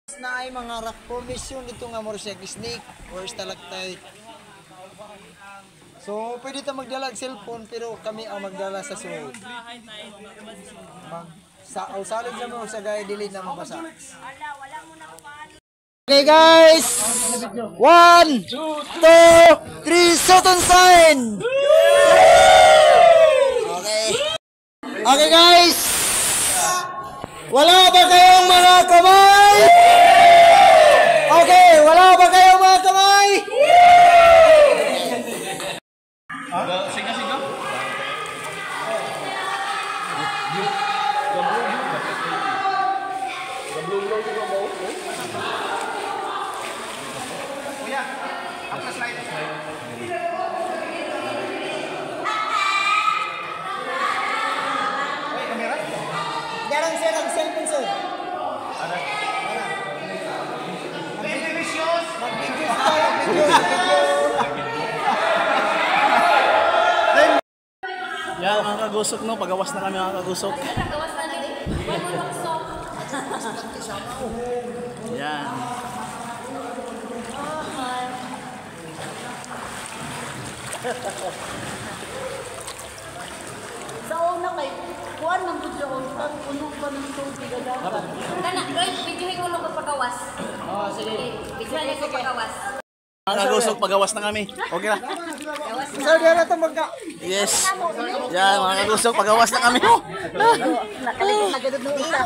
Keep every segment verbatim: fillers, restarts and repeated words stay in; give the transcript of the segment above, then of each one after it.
Na ay mga rock formation dito nga mura siya snake or stalactite. So, pwede ta magdala og cellphone, pero kami ang magdala sa sulod. Mag, sa, o salog na mo sa gaya, dili na mabasa. Okay, guys! One, two, three, shoot and sign! Okay. Okay, guys! Wala ba kayong mga kamay? Okay, wala ba kayong mga kamay? Siga, siga. Kuya, atras light. Darang, sir, ang cellphone, sir. Ano? Mag-video, sir, mag-video, mag-video. Yan, mga kagusok, no? Pagawas na kami, mga kagusok. Pagawas na kami. Yan. Sa una kay, kuan man gud siya, oh, pag puno pa ng tubig, ang dagat. Kana, Roy, videohin ko nung pagawas. Oh, sige. Videohin ko pagawas. Mga kagusok, pagawas na kami. Okay na. Gawas na. Sir, diyan na to magka. Yes. Yan, mga kagusok, pagawas na kami. Oh. Nakaligid na gud nung isa.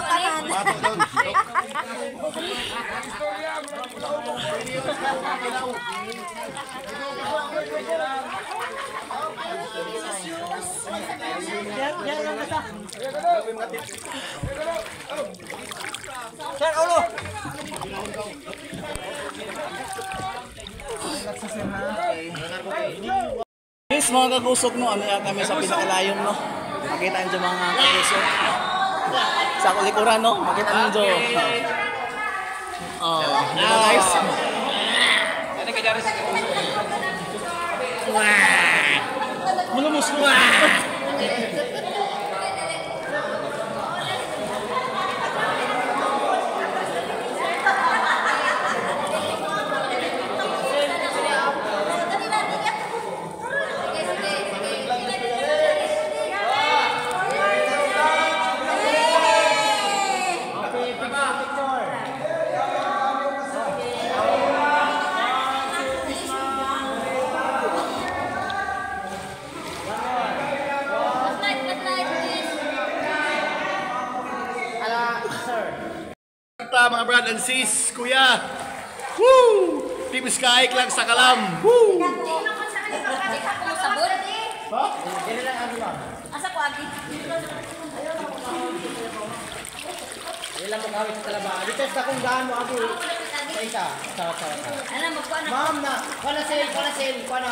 Sir, ulo! Guys, mga kagusok, no, ano yan kami sa pinakalayong, no? Makita nyo mga kagusok. Sa kulikuran, no? Makita nyo dyan. Oh, di ba, guys? Ano ka dyan? Malumos ko. Ala, sir. Ta, mga brad and sis, kuya. Woo! Team Sky lang sa Kalam. Woo! Sabon? Ha? Dili lang ano lang. Asa ko agi? Dili lang mo kawit sa talaba. Dito sa kung daan mo agi. Sa isa. Sa, sa, sa. Alam mo, kuha na. Ma'am na. Kuha na sale, kuha na sale, kuha na.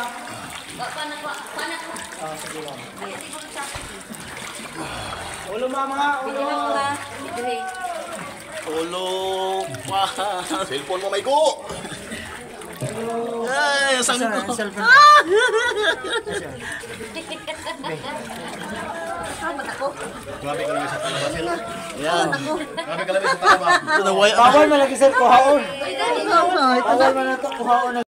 Kuha na, kuha na. Oh, sige, ma'am. Ulo, mama, ulo. Ulo pa. Cellphone mo, may go. Ay, saan ko? Cellphone. Grabe ka lang sa talaba, sir. Yan. Grabe ka lang sa talaba. Bawal man lagi, sir, kuhaon. Bawal man na to, kuhaon.